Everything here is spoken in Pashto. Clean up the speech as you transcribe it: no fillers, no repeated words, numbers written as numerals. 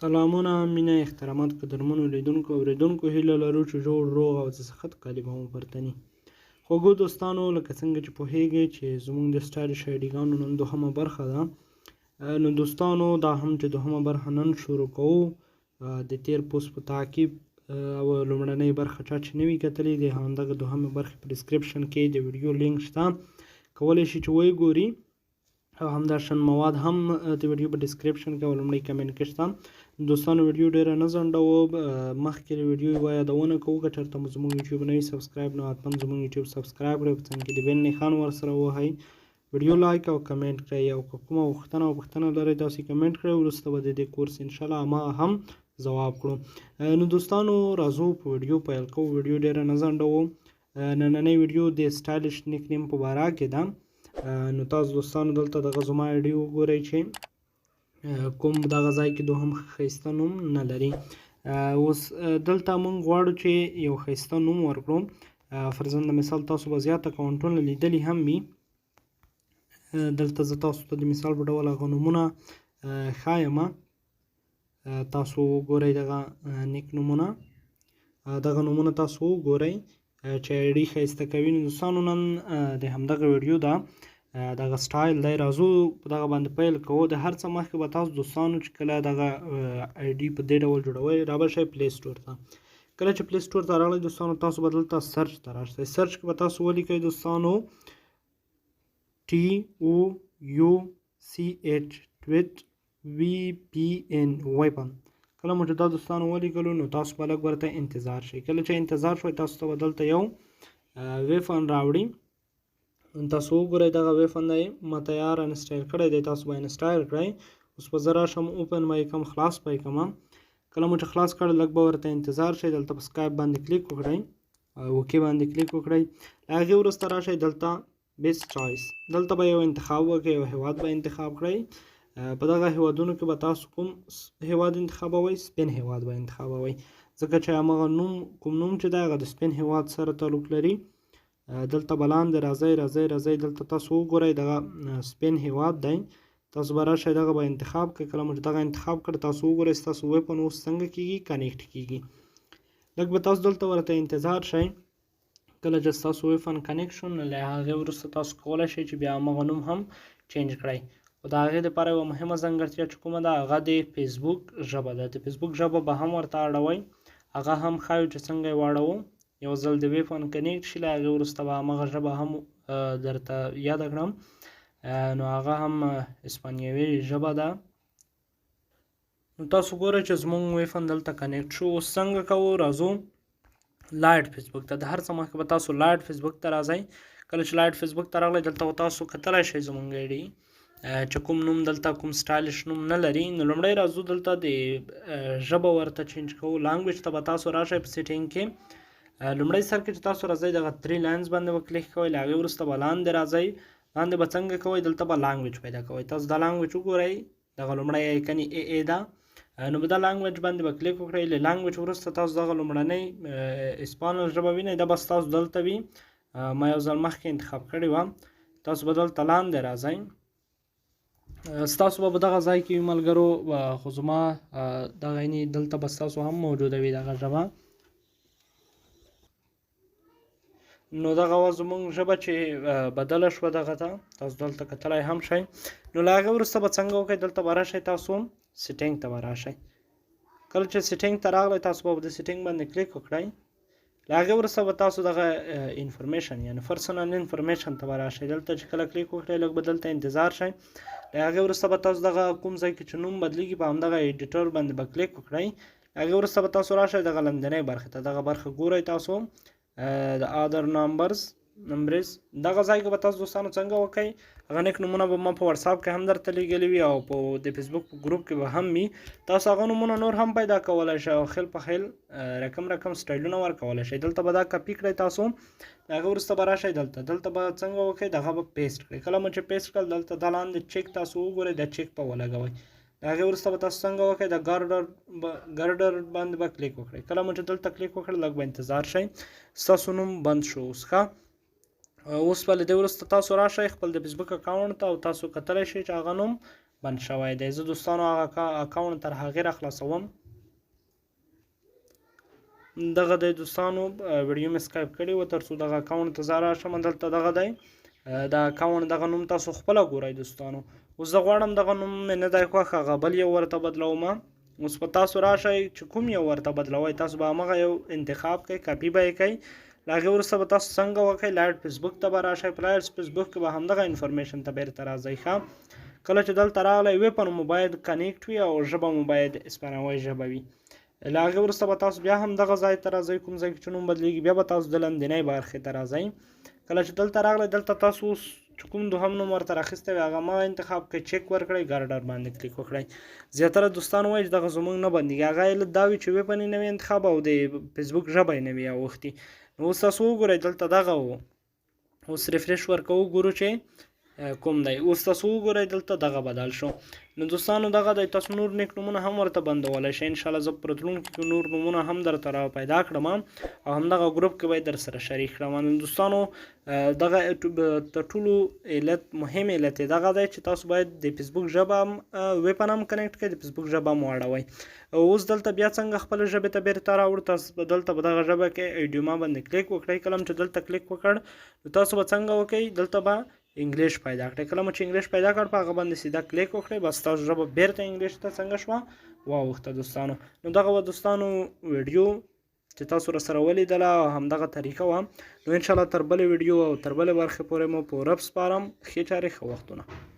سلامونه مینه احترامات قدرمنو لیدونکو اوریدونکو هیله لرو چې جوړ روغ او د صحت کالي به مو پرتني خوږو دوستانو. لکه څنګه چې پوهیږئ چې زموږ د سټایلش آیډیګانو نن دوهمه برخه ده. نو دوستانو دا هم چې دوهمه برخه نن شروع کوو د تیر پوسټ په تعقیب او لومړنۍ برخه چا چې نه وي کتلې د همدغه دوهمې برخې په ډسکرپشن کې د ویډیو لینک شته، کولی شي چې ویې ګوري. او همداشان مواد هم د ویډیو په ډسکرپشن کې او لومړی کمنټ کې شته. دوستانو ویډیو ډیره نه ځنډوو، مخکې له ویډیو یوه یادونه کوو، که چېرته مو زموږ یوټیوب نه وي سبسکرایب نو حتما زموږ یوټیوب سبسکرایب کړئ، په څنګ کې د بیل نښان ورسره ووهئ، ویډیو لایک او کمنټ کړئ، او که کومه غوښتنه او پوښتنه لرئ تاسو کمنټ کړئ، وروسته به د دې کورس انشاءالله ما هم ځواب کړو. نو دوستانو راځو په ویډیو پیل کوو، ویډیو ډیره نه ځنډوو. نننۍ ویډیو د سټایلش نیک نیم په باره کې ده. نو تاسو دوستانو دلته دغه زما آیډي وګورئ چې کوم دغه ځای کې دوهم ښایسته نوم نه لري. اوس دلته مونږ غواړو چې یو ښایسته نوم ورکړو. فرضاً د مثال تاسو به زیات اکاونټونه لیدلي هم وي. دلته زه تاسو ته د مثال په ډول هغه نومونه ښایم، تاسو وګورئ دغه نیک نومونه، دغه نومونه تاسو وګورئ چې آیډي ښایسته کوي. نو دوستانو نن د همدغه ویډیو ده دغه سټایل دی، راځو په دغه باندې پیل کوو. د هر څه مخکې به تاسو دوستانو چې کله دغه آیډي په دې ډول جوړوئ را به شئ پلی سټور ته. کله چې پلی سټور ته راغلئ دوستانو تاسو به دلته سرچ ته راشئ. سرچ کې به تاسو ولیکئ دوستانو ټي او یو سی ایچ ټویټ وی پی ان ویپن. کله مو چې دا دوستانو ولیکلو نو تاسو به لږ ورته انتظار شئ. کله چې انتظار شوئ تاسو ته به دلته یو ویفن راوړي. تاسو وګورئ دغه ویفن دی، ما تیار انسټایل کړی دی، تاسو به انسټایل کړئ. اوس به زه راشم اوپن به یې کړم، خلاص به یې کړم. کله مو چې خلاص کړ لږ به ورته انتظار شئ. دلته په سکایپ باندې کلیک وکړئ، اوکی باندې کلیک وکړئ. له هغې وروسته راشئ دلته بیسټ چوایس، دلته به یو انتخاب وکړئ، یو هیواد به انتخاب کړئ. په دغه هیوادونو کې به تاسو کوم هیواد انتخابوئ؟ سپین هیواد به انتخابوئ، ځکه چې هماغه نوم کوم نوم چې دی هغه د سپین هیواد سره تعلق لري. دلته به لاندې راځئ راځئ راځئ، دلته تاسو وګورئ دغه سپین هیواد دی، تاسو به راشئ دغه به انتخاب کړئ. کله مو چې دغه انتخاب کړ تاسو وګورئ ستاسو ویپن اوس څنګه کیږي، کنیکټ کیږي. لږ به تاسو دلته ورته انتظار شئ. کله چې ستاسو ویفن کنیکټ شو نو له هغې وروسته تاسو کولی شئ چې بیا هماغه نوم هم چینج کړئ. خو د هغې دپاره یوه مهمه ځانګړتیا چې کومه ده هغه د فیسبوک ژبه ده. د فیسبوک ژبه به هم ورته اړوئ، هغه هم ښایو چې څنګه یې واړوو. یو ځل د ویفن کنیکټ شي له هغې وروسته به هماغه ژبه هم درته یاده کړم. نو هغه هم اسپانیوي ژبه ده. نو تاسو ګورئ چې زموږ ویفن دلته کنیکټ شو. اوس څنګه کوو؟ راځو لایټ فیسبوک ته. د هر څه مخکې به تاسو لایټ فیسبوک ته راځئ. کله چې لایټ فیسبوک ته راغلئ دلته به تاسو کتلی شئ زموږ آیډي چې کوم نوم دلته کوم سټایلش نوم نه لري. نو لومړی راځو دلته د ژبه ورته چینج کوو. لانګویج ته به تاسو راشئ په سیټینګ کې. لومړی سر کې چې تاسو راځئ دغه 3 لاینز باندې به کلیک کوئ. له هغې وروسته به لاندې راځئ. لاندې به څنګه کوئ؟ دلته به لانګویج پیدا کوئ. تاسو دا لانګویج وګورئ، دغه لومړی آیکن یې ای ای ده. نو په دا لانګویج باندې به کلیک وکړئ. له لانګویج وروسته تاسو دغه لومړنۍ اسپانل ژبه وینئ، دا به ستاسو دلته وي. ما یو ځل مخکې انتخاب کړې وه. تاسو به دلته لاندې راځئ، ستاسو به په دغه ځای کې وي ملګرو، خو زما دغه یعنې دلته به ستاسو هم موجوده وي دغه ژبه. نو دغه وه زموږ ژبه چې بدله شوه دغه ته، تاسو دلته کتلی هم شئ. نو له هغې وروسته به څنګه وکړئ؟ دلته به راشئ تاسو سیټینګ ته به راشئ. کله چې سیټینګ ته راغلئ تاسو به د سیټینګ باندې کلیک وکړئ. له هغې وروسته به تاسو دغه انفارمیشن یعنې پرسونل انفارمیشن ته به راشئ. دلته چې کله کلیک وکړئ لږ به دلته انتظار شئ. له هغې وروسته به تاسو دغه کوم ځای کې چې نوم بدلیږي په همدغه ایډیټور باندې به کلیک وکړئ. له هغې وروسته به تاسو راشئ دغه لاندنۍ برخې ته، دغه برخه ګورئ تاسو د آدر نمبرز نمبرز دغه ځای کې به تاسو دوستانو څنګه وکړئ؟ هغه نیک نومونه به ما په واتساپ کې هم درته لیږلي وي او په د فیسبوک په ګروپ کې به هم وي. تاسو هغه نومونه نور هم پیدا کولی شئ او خیل په خیل رقم رقم سټایلونه ورکولی شئ. دلته به دا کپي کړئ تاسو. له هغې وروسته به راشئ دلته، دلته به څنګه وکړئ؟ دغه به پیسټ کړئ. کله مو چې پیسټ کړل دلته دا لاندې چیک تاسو وګورئ، دا چیک به ولګوئ. له هغې وروسته به تاسو څنګه وکړئ؟ د ګارډر باندې به کلیک وکړئ. کله مو چې دلته کلیک وکړ لږ به انتظار شئ، ستاسو نوم بند شو. اوس ښه، اوس به له دې وروسته تاسو راشئ خپل د فیسبوک اکاونټ ته او تاسو کتلی شئ چې هغه نوم بند شوی دی. زه دوستانو هغه اکاونټ تر هغې را خلاصوم. دغه دی دوستانو، ویډیو مې سکایپ کړې وه تر څو دغه اکاونټ ته زه راشم. دلته دغه دی دا اکاونټ، دغه نوم تاسو خپله ګورئ دوستانو. اوس زه غواړم دغه نوم مې نه دی خوښ، هغه بل یو ورته بدلوم. اوس په تاسو راشئ چې کوم یو ورته بدلوئ، تاسو به همغه یو انتخاب کړئ، کاپي به یې کړئ. له هغې وروسته به تاسو څنګه وکړئ؟ لایټ فیسبوک ته به راشئ، په لایټ فیسبوک کې به همدغه انفارمیشن ته بیرته راځئ. ښه، کله چې دلته راغلی، ویپن مو باید کنیکټ وي او ژبه مو باید اسپانوي ژبه وي. له هغې وروسته به تاسو بیا هم دغه ځای ته راځئ کوم ځای کې چې نوم بدلیږي. بیا به تاسو د لاندینۍ برخې ته راځئ. کله چې دلته راغلی، دلته تاسو اوس چې کوم دوهم نوم ورته راخیستی وي هغه ما انتخاب کړئ، چک ورکړئ، ګارډر باندې کلیک وکړئ. زیاتره دوستان وایي چې دغه زموږ نه بندیږي، هغه علت دا وي چې ویپن یې نه وي انتخاب او د فیسبوک ژبه یې نه وي اوښتي. نو اوس تاسو وګورئ دلته دغه و، اوس ریفرش ورکوو، ګورو چې کوم دی. اوس تاسو وګورئ دلته دغه بدل شو. نو دوستانو دغه دی، تاسو نور نیک نومونه هم ورته بندولی شئ. انشاءالله زه په راتلونکي کې نور نومونه هم درته را پیدا کړم او همدغه ګروپ کې به یې در سره شریک کړم. نو دوستانو دغه تر ټولو علت مهم علت یې دغه دی چې تاسو باید د فیسبوک ژبه هم ویپن هم کنیکټ کړئ، د فیسبوک ژبه هم واړوئ. اوس دلته بیا څنګه خپله ژبې ته بیرته راوړو؟ تاسو به دلته په دغه ژبه کې ایډیوما باندې کلیک وکړئ. کله چې دلته کلیک وکړ نو تاسو به څنګه وکړئ؟ دلته به انګلیش پیدا کړئ. کله مو چې انګلیش پیدا کړ، په هغه باندې سیده کلیک وکړئ، بس تاسو ژبه بیرته انګلیش ته څنګه شوه؟ واوښته دوستانو. نو دغه وه دوستانو ویډیو چې تاسو راسره ولیدله، همدغه طریقه وه. نو انشاءالله تر بلې ویډیو او تر بلې برخې پورې مو په رب سپارم. ښې چارې، ښه وختونه.